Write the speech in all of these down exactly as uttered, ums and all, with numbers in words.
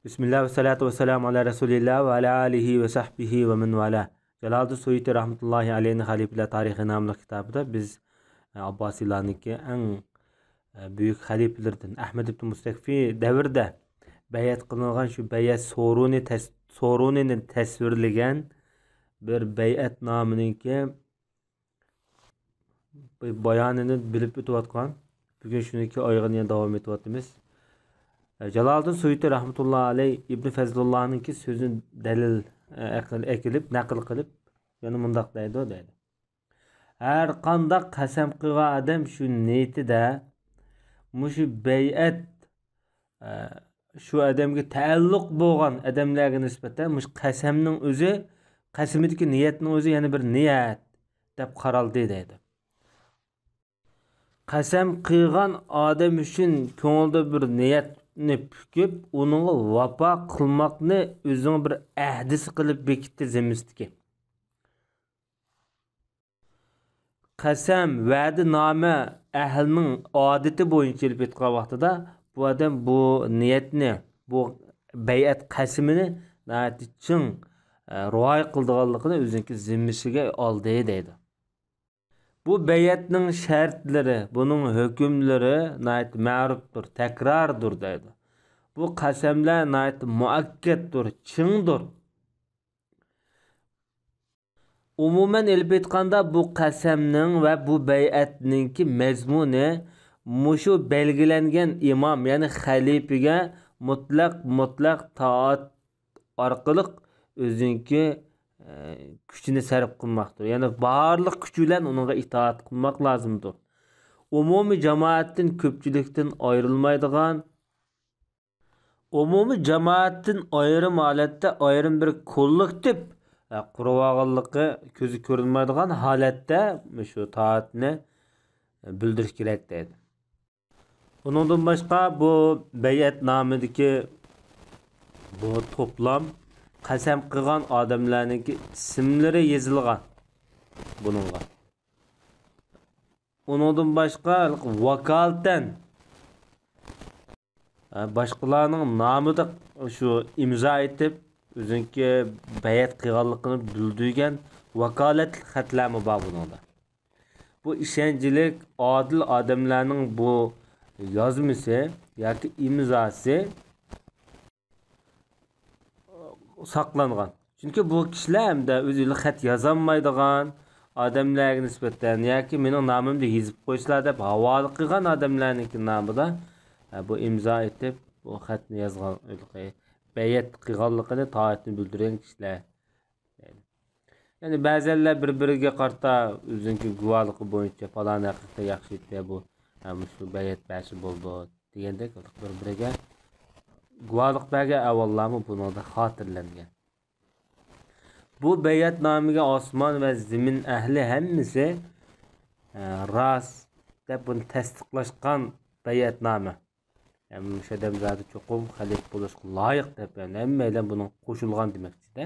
بىسمىللا ۋەسسالاتۇ ۋەسسالامۇ ئالا رەسۇلىللا ۋە ئالا ئالىھى ۋە سەھبىھى ۋە مەن ۋالا. جالالىدىن سۇيۇتى رەھمەتۇللاھى ئەلەيھىنىڭ خەلىپىلەر تارىخى ناملىق كىتابىدا بىز، ئە، ئابباسىيلارنىڭكى ئەڭ، ئە، بۈيۈك خەلىپىلىرىدىن ئەھمەد ئىبن مۇستەكفى دەۋرىدە بەيئەت قىلىنغان شۇ بەيئەت سورۇنى تەس-، سورۇنىنى تەسۋىرلىگەن بىر بەيئەتنامىنىڭكى بايانىنى بىلىپ ئۆتۈۋاتقان. بۈگۈن شۇنىڭكى ئايىغىنى يەنە داۋام ئېتىۋاتىمىز. جالالىدىن سۇيۇتى رەھمەتۇللا ئەلەي ئىبن فەزلۇللانىڭكى سۆزىنى دەلىل، ئە، ئەكىلىپ، نەقىل قىلىپ، يەنە مۇنداق دەيدۇ، دەيدۇ. ھەر قانداق قەسەم قىلغان ئادەم شۇ نىيىتىدە، مۇشۇ بەيئەت، ئە، شۇ ئادەمگە تەئەللۇق بولغان ئادەملەرگە نىسبەتەن مۇشۇ قەسەمنىڭ ئۆزى، قەسىمىدىكى نىيەتنىڭ ئۆزى يەنە بىر نىيەت دەپ قارالدى، دەيدۇ. قەسەم قىلغان ئادەم ئۈچۈن كۆڭلىدە بىر نىيەتنى پۈكۈپ، ئۇنىڭغا ۋاپا قىلماقنى ئۆزىنىڭ بىر ئەھدىسى قىلىپ بېكىتتى زىممىسىدىكى. قەسەم، ۋەدىنامە ئەھلىنىڭ ئادىتى بويىچە ئېلىپ ئېيتقان ۋاقتىدا، بۇ ئادەم بۇ نىيەتنى، بۇ بەيئەت قەسىمىنى ناھايىتى چىڭ، ئە، رىئايە قىلىدىغانلىقىنى ئۆزىنىڭكى زىممىسىگە ئالدى، دەيدۇ. بۇ بەيئەتنىڭ شەرتلىرى، بۇنىڭ ھۆكۈملىرى ناھايىتى مەرۇپتۇر، تەكراردۇر دەيدۇ. بۇ قەسەملەر ناھايىتى مۇئەككەتتۇر، چىڭدۇر. ئومۇمەن ئېلىپ ئېيتقاندا، بۇ قەسەمنىڭ ۋە بۇ بەيئەتنىڭكى مەزمۇنى مۇشۇ بەلگىلەنگەن ئىمام، يەنى خەلىپىگە مۇتلەق، مۇتلەق تائەت ئارقىلىق ئۆزىنىڭكى، ئە، كۈچىنى سەرپ قىلماقتۇر. يەنى بارلىق كۈچى بىلەن ئۇنىڭغا ئىتائەت قىلماق لازىمدۇر. ئومۇمىي جامائەتتىن، كۆپچىلىكتىن ئايرىلمايدىغان، ئومۇمىي جامائەتتىن ئايرىم ھالەتتە ئايرىم بىر كوللېكتىپ، ئە، قۇرۇۋالغانلىقى كۆزگە كۆرۈنمەيدىغان ھالەتتە مۇشۇ تائەتنى بىلدۈرۈش كېرەك دەيدۇ. ئۇنىڭدىن باشقا، بۇ بەيئەتنامىدىكى بۇ توپلام قەسەم قىلغان ئادەملەرنىڭكى ئىسىملىرى يېزىلغان بۇنىڭغا. ئۇنىڭدىن باشقا، ۋاكالىتەن، ھە، باشقىلارنىڭ نامىدا شۇ ئىمزا ئېتىپ، ئۆزىنىڭكى بەيئەت قىلغانلىقىنى بىلدۈرگەن ۋاكالەتلىك خەتلەرمۇ بار بۇنىڭدا. بۇ ئىشەنچلىك، ئادىل ئادەملەرنىڭ بۇ يازمىسى ياكى ئىمزاسى ساقلانغان. چۈنكى بۇ كىشىلەر ھەمدە ئۆزى خەت يازالمايدىغان ئادەملەرگە نىسبەتەن ياكى مېنىڭ نامىمدا يېزىپ قويسىلەر دەپ ھاۋالە قىلغان ئادەملەرنىڭكى نامىدا، ھە، بۇ ئىمزا ئېتىپ، بۇ خەتنى يازغان، بەيئەت قىلغانلىقىنى، تائەتنى بىلدۈرگەن كىشىلەر. يەنى بەزەنلەر بىر-بىرىگە قارىتا ئۆزىنىڭكى گۇۋاھلىقى بويىچە پالان ھەقىقەتەن ياخشى ئىدى، بۇ، ھە، مۇشۇ بەيئەت بەرسە بولىدۇ دېگەندەك بىر-بىرىگە گۇۋاھلىق بەرگەن ئەھۋاللارمۇ بۇنىڭدا خاتىرىلەنگەن. بۇ بەيئەتنامىگە ئاسمان ۋە زېمىن ئەھلى ھەممىسى، ئە، راست دەپ بۇنى تەستىقلاشقان بەيئەتنامە. يەنى مۇشۇ ئادەم زادى چوقۇم خەلىپە بولۇشقا لايىق دەپ، يەنى ھەممەيلەن بۇنىڭغا قوشۇلغان دېمەكچىدە.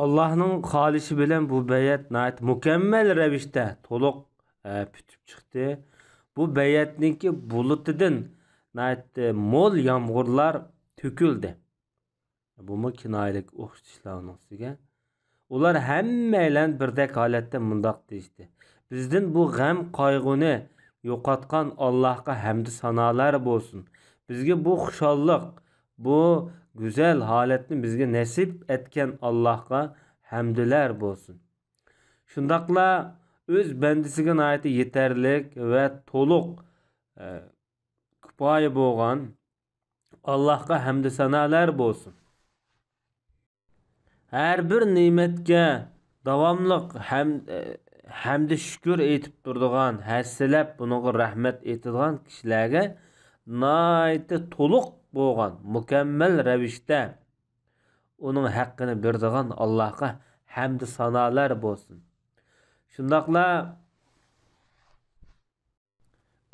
ئاللاھنىڭ خالىشى بىلەن بۇ بەيئەت ناھايىتى مۇكەممەل رەۋىشتە تولۇق، ئە، پۈتۈپ چىقتى. بۇ بەيئەتنىڭكى بۇلۇتىدىن ناھايىتى مول يامغۇرلار تۆكۈلدى. بۇمۇ كىنايىلىك ئوخشىتىشلار ئۇنىڭ ئۈستىگە. ئۇلار ھەممەيلەن بىردەك ھالەتتە مۇنداق دېيىشتى: «بىزدىن بۇ غەم-قايغۇنى يوقاتقان ئاللاھقا ھەمدۇ سانالار بولسۇن. بىزگە بۇ خۇشاللىق، بۇ گۈزەل ھالەتنى بىزگە نەسىپ ئەتكەن ئاللاھقا ھەمدۇلار بولسۇن.» شۇنداقلا ئۆز بەندىسىگە ناھايىتى يېتەرلىك ۋە تولۇق، ئە، كۇپايە بولغان ئاللاھقا ھەمدۇ سانالار بولسۇن. ھەر بىر نېمەتكە داۋاملىق ھەم-، ھەمدە شۈكۈر ئېيتىپ تۇرىدىغان، ھەسسىلەپ بۇنىڭغا رەھمەت ئېيتىدىغان كىشىلەرگە ناھايىتى تولۇق بولغان، مۇكەممەل رەۋىشتە ئۇنىڭ ھەققىنى بېرىدىغان ئاللاھقا ھەمدۇ سانالار بولسۇن. شۇنداقلا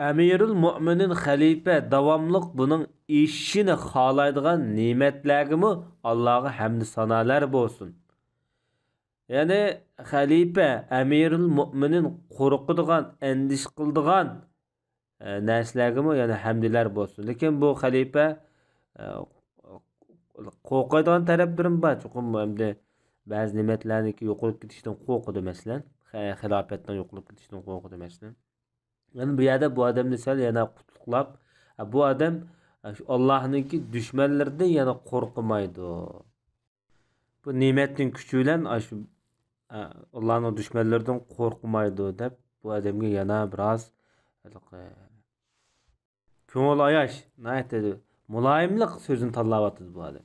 ئەمىرۇل مۆمىنىن خەلىپە داۋاملىق بۇنىڭ ئېشىشىنى خالايدىغان نېمەتلەرگىمۇ ئاللاغا ھەمدۇ سانالار بولسۇن. يەنى خەلىپە ئەمىرۇل مۆمىنىن قورقىدىغان، ئەندىشە قىلىدىغان، ئە، نەرسىلەرگىمۇ يەنە ھەمدۇلار بولسۇن. لېكىن بۇ خەلىپە، ئە، قورقايدىغان تەرەپلىرىم بار. چوقۇم ئەمدى بەزى نېمەتلەرنىڭكى يوقىلىپ كېتىشىدىن قورقىدۇ، مەسىلەن. خە-، خىلاپەتنىڭ يوقىلىپ كېتىشىدىن قورقىدۇ، مەسىلەن. يەنە بۇ يەردە بۇ ئادەمنى سەل يەنە قۇتلۇقلاپ، ئە، بۇ ئادەم، ئە، شۇ ئاللاھنىڭكى دۈشمەنلىرىدىن يەنە قورقمايدۇ. بۇ نېمەتنىڭ كۈچى بىلەن ئاشۇ، ئە، ئاللاھنىڭ دۈشمەنلىرىدىن قورقمايدۇ دەپ، بۇ ئادەمگە يەنە بىراز ھېلىقى كۆڭۈل ئاياش، ناھايىتى مۇلايىملىق سۆزىنى تاللاۋاتىدۇ بۇ ئادەم.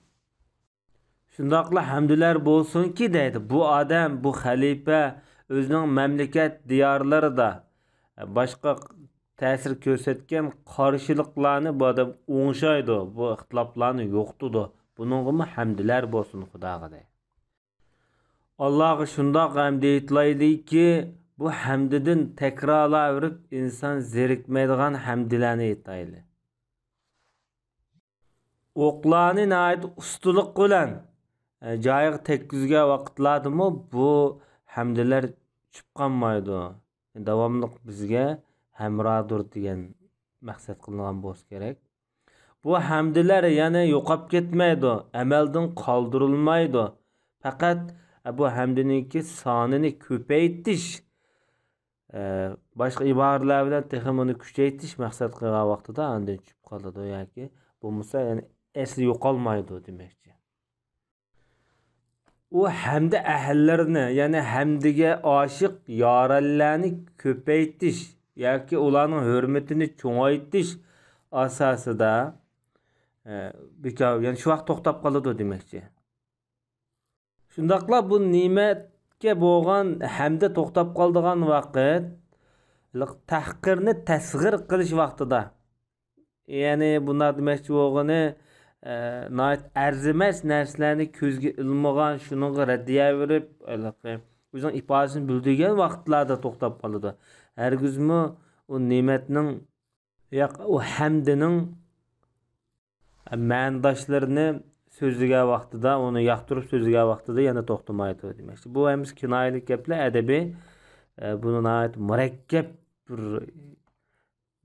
شۇنداقلا ھەمدۇلەر بولسۇنكى دەيدۇ، بۇ ئادەم، بۇ خەلىپە ئۆزىنىڭ مەملىكەت دىيارلىرىدا باشقا تەسىر كۆرسەتكەن قارشىلىقلارنى بۇ ئادەم ئوڭشايدۇ، بۇ ئىختىلاپلارنى يوقىتىدۇ. بۇنىڭغىمۇ ھەمدۇلەر بولسۇن خۇداغا دەيدۇ. ئاللاغا شۇنداق ھەمدە ئېيتىلايلىكى، بۇ ھەمدىدىن تەكرارلاۋېرىپ ئىنسان زېرىكمەيدىغان ھەمدىلەرنى ئېيتايلى. ئوقلارنى ناھايىتى ئۇستىلىق بىلەن، ئە، جايىغا تەگكۈزگەن ۋاقىتلاردىمۇ بۇ ھەمدىلەر چۈشۈپ قالمايدۇ. داۋاملىق بىزگە ھەمراھدۇر دېگەن مەقسەت قىلىنغان بولسا كېرەك. بۇ ھەمدىلەر يەنە يوقاپ كەتمەيدۇ، ئەمەلدىن قالدۇرۇلمايدۇ. پەقەت، ئە، بۇ ھەمدىنىڭكى سانىنى كۆپەيتىش، ئە، باشقا ئىبارىلەر بىلەن تېخىمۇ ئۇنى كۈچەيتىش مەقسەت قىلغان ۋاقتىدا ئاندىن چۈشۈپ قالىدۇ ياكى بولمىسا، يەنى ئەسلى يوقالمايدۇ دېمەكچى. ئۇ ھەمدە ئەھلىلىرىنى، يەنى ھەمدىگە ئاشىق يارەنلەرنى كۆپەيتىش ياكى ئۇلارنىڭ ھۆرمىتىنى چوڭايتىش ئاساسىدا، ئە، بىكار، يەنى شۇ ۋاقىت توختاپ قالىدۇ دېمەكچى. شۇنداقلا بۇ نېمەتكە بولغان ھەمدە توختاپ قالىدىغان ۋاقىت، تەھقىرنى تەسغىر قىلىش ۋاقتىدا، يەنى بۇنداق دېمەكچى بولغىنى، ئە، ناھايىتى ئەرزىمەس نەرسىلەرنى كۆزگە ئىلمىغان، شۇنىڭغا رەددىيە بېرىپ، ھېلىقى ئۆزىنىڭ ئىپادىسىنى بىلدۈرگەن ۋاقىتلاردا توختاپ قالىدۇ. ھەرگىزمۇ ئۇ نېمەتنىڭ، ياق، ئۇ ھەمدىنىڭ مەنىداشلىرىنى سۆزلىگەن ۋاقتىدا، ئۇنى ياقتۇرۇپ سۆزلىگەن ۋاقتىدا يەنە توختىمايدۇ دېمەكچى. بۇ ھەممىسى كىنايىلىك گەپلەر، ئەدەبىي، ئە، بۇنى ناھايىتى مۇرەككەپ بىر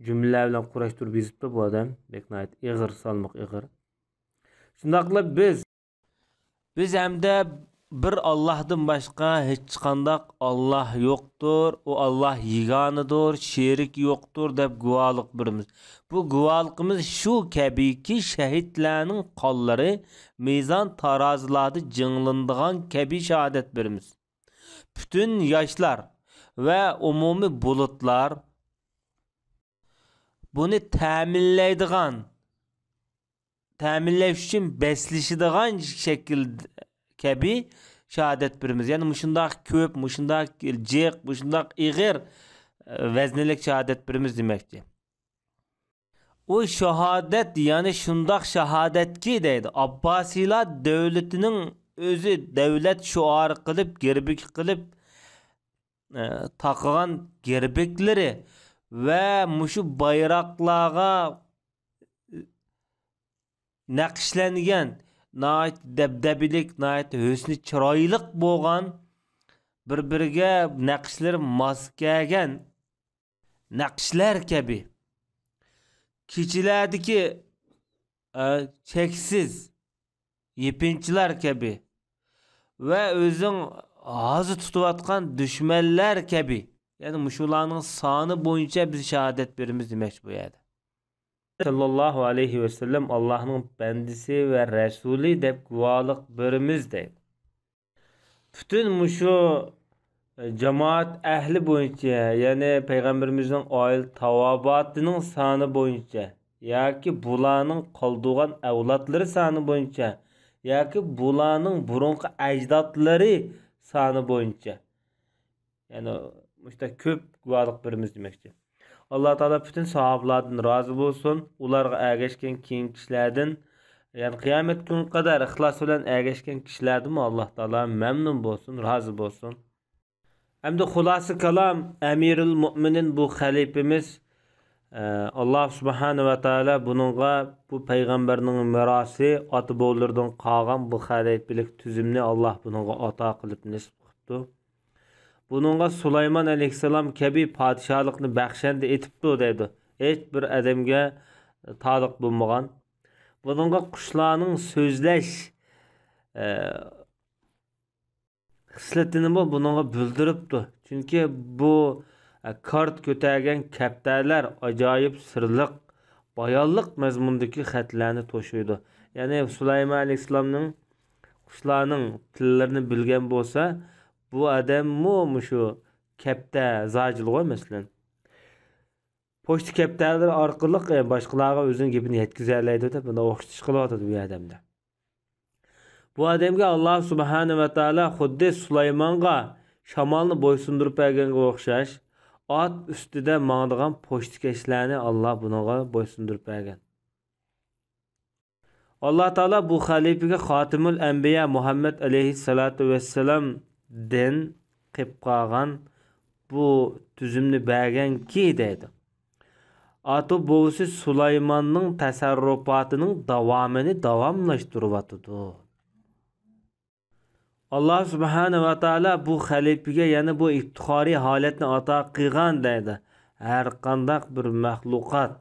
جۈملىلەر بىلەن قۇراشتۇرۇپ يېزىپتۇ بۇ ئادەم. بەك ناھايىتى ئېغىر، سالمىقى ئېغىر. شۇنداقلا بىز، بىز ھەمدە بىر ئاللاھتىن باشقا ھېچقانداق ئاللاھ يوقتۇر، ئۇ ئاللاھ يېگانىدۇر، شېرىك يوقتۇر دەپ گۇۋاھلىق بېرىمىز. بۇ گۇۋاھلىقىمىز شۇ كەبىكى، شەھىدلەرنىڭ قانلىرى مىزان تارازىلاردا جىڭلىنىدىغان كەبى شاھادەت بېرىمىز. پۈتۈن ياشلار ۋە ئومۇمىي بۇلۇتلار بۇنى تەمىنلەيدىغان، تەمىنلەش ئۈچۈن بەسلىشىدىغان شەكىل كەبى شاھادەت بېرىمىز. يەنى مۇشۇنداق كۆپ، مۇشۇنداق جىق، مۇشۇنداق ئېغىر، ئە، ۋەزنىلىك شاھادەت بېرىمىز دېمەكچى. ئۇ شاھادەت، يەنى شۇنداق شاھادەتكى دەيدۇ، ئابباسىيلار دۆلىتىنىڭ ئۆزى دۆلەت شوئارى قىلىپ، گىرۋىك قىلىپ، ئە، تاقىغان گىرۋىكلىرى ۋە مۇشۇ بايراقلارغا نەقىشلەنگەن، ناھايىتى دەبدەبىلىك، ناھايىتى ھۆسنى چىرايلىق بولغان، بىر-بىرىگە نەقىشلىرى ماس كەلگەن نەقىشلەر كەبى، كېچىلەردىكى، ئە، چەكسىز يېپىنچىلار كەبى ۋە ئۆزىنىڭ ھازا تۇتۇۋاتقان دۈشمەنلەر كەبى، يەنى مۇشۇلارنىڭ سانى بويىچە بىز شاھادەت بېرىمىز دېمەكچى بۇ يەردە. سەللەللاھۇ ئەلەيھى ۋەسەللەم ئاللاھنىڭ بەندىسى ۋە رەسۇلى دەپ گۇۋاھلىق بېرىمىز دەيدۇ. پۈتۈن مۇشۇ، ئە، جامائەت ئەھلى بويىچە، يەنى پەيغەمبىرىمىزنىڭ ئائىلە تاۋابىئاتىنىڭ سانى بويىچە ياكى بۇلارنىڭ قالدۇرغان ئەۋلادلىرى سانى بويىچە ياكى بۇلارنىڭ بۇرۇنقى ئەجدادلىرى سانى بويىچە، يەنى مۇشۇنداق كۆپ گۇۋاھلىق بېرىمىز دېمەكچى. ئاللا تائالا پۈتۈن ساھابىلاردىن رازى بولسۇن، ئۇلارغا ئەگەشكەن كېيىنكى كىشىلەردىن، يەنى قىيامەت كۈنىگە قەدەر ئىخلاس بىلەن ئەگەشكەن كىشىلەردىنمۇ ئاللا تائالا مەمنۇن بولسۇن، رازى بولسۇن. ئەمدى خۇلاسە كالام، ئەمىرۇل مۆمىنىن بۇ خەلىپىمىز، ئە، ئاللا سۇبھانە ۋە تائالا بۇنىڭغا بۇ پەيغەمبەرنىڭ مىراسى، ئاتا بوۋىلىرىدىن قالغان بۇ خەلىپىلىك تۈزۈمنى ئاللا بۇنىڭغا ئاتا قىلىپ نېسىپ قىپتۇ. بۇنىڭغا سۇلايمان ئەلەيھىسسالام كەبى پادىشاھلىقنى بەخشەندە ئېتىپتۇ دەيدۇ. ھېچ بىر ئادەمگە تالىق بولمىغان. بۇنىڭغا قۇشلارنىڭ سۆزلەش، ئە، خىسلىتىنىمۇ بۇنىڭغا بىلدۈرۈپتۇ. چۈنكى بۇ، ئە، كارت كۆتەرگەن كەپتەرلەر ئاجايىپ سىرلىق، بايانلىق مەزمۇندىكى خەتلەرنى توشۇيدۇ. يەنى سۇلايمان ئەلەيھىسسالامنىڭ قۇشلارنىڭ تىللىرىنى بىلگەن بولسا، بۇ ئادەممۇ مۇشۇ كەپتەر زاجىلغۇ، مەسىلەن. پوچتا كەپتەرلىرى ئارقىلىق، ئە، باشقىلارغا ئۆزىنىڭ گېپىنى يەتكۈزەلەيدۇ دەپ، بۇنداق ئوخشىتىش قىلىۋاتىدۇ بۇ ئادەمدە. بۇ ئادەمگە ئاللا سۇبھانە ۋە تائالا خۇددى سۇلايمانغا شامالنى بويسۇندۇرۇپ بەرگەنگە ئوخشاش، ئات ئۈستىدە ماڭىدىغان پوچتىكەشلەرنى ئاللا بۇنىڭغا بويسۇندۇرۇپ بەرگەن. ئاللا تائالا بۇ خەلىپىگە خاتىمۇل ئەنبىيا مۇھەممەد ئەلەيھىسسالاتۇ ۋەسسالامدىن قېلىپ قالغان بۇ تۈزۈمنى بەرگەنكى دەيدۇ. ئاتۇ بوۋىسى سۇلايماننىڭ تەسەررۇپاتىنىڭ داۋامىنى داۋاملاشتۇرۇۋاتىدۇ. ئاللا سۇبھانە ۋە تائالا بۇ خەلىپىگە يەنە بۇ ئىپتىخارىي ھالەتنى ئاتا قىلغان دەيدۇ. ھەر قانداق بىر مەخلۇقات،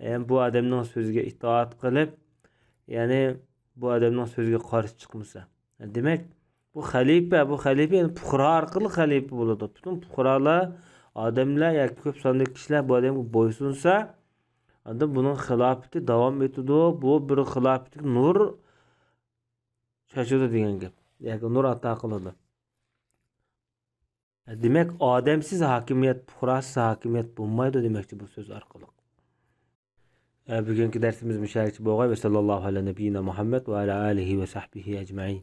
يەنى بۇ ئادەمنىڭ سۆزىگە ئىتائەت قىلىپ، يەنى بۇ ئادەمنىڭ سۆزىگە قارشى چىقمىسا. دېمەك، بۇ خەلىپە، بۇ خەلىپە يەنى پۇقرا ئارقىلىق خەلىپە بولىدۇ. پۈتۈن پۇقرالار، ئادەملەر ياكى كۆپ ساندىكى كىشىلەر بۇ ئادەمگە بويسۇنسا، ئاندىن بۇنىڭ خىلاپىتى داۋام ئېتىدۇ. بۇ بىر خىلاپىتىگە نۇر چاچىدۇ دېگەن گەپ. ياكى نۇر ئاتا قىلىدۇ. دېمەك، ئادەمسىز ھاكىمىيەت، پۇقراسىز ھاكىمىيەت بولمايدۇ دېمەكچى بۇ سۆز ئارقىلىق. بۈگۈنكى دەرسىمىز مۇشۇ يەرگىچە بولغاي. ۋە ساللاللاھۇ ئەلا نەبىييىنا مۇھەممەد ۋە ئەلا ئالىھى ۋە سەھبىھى ئەجمەئىن.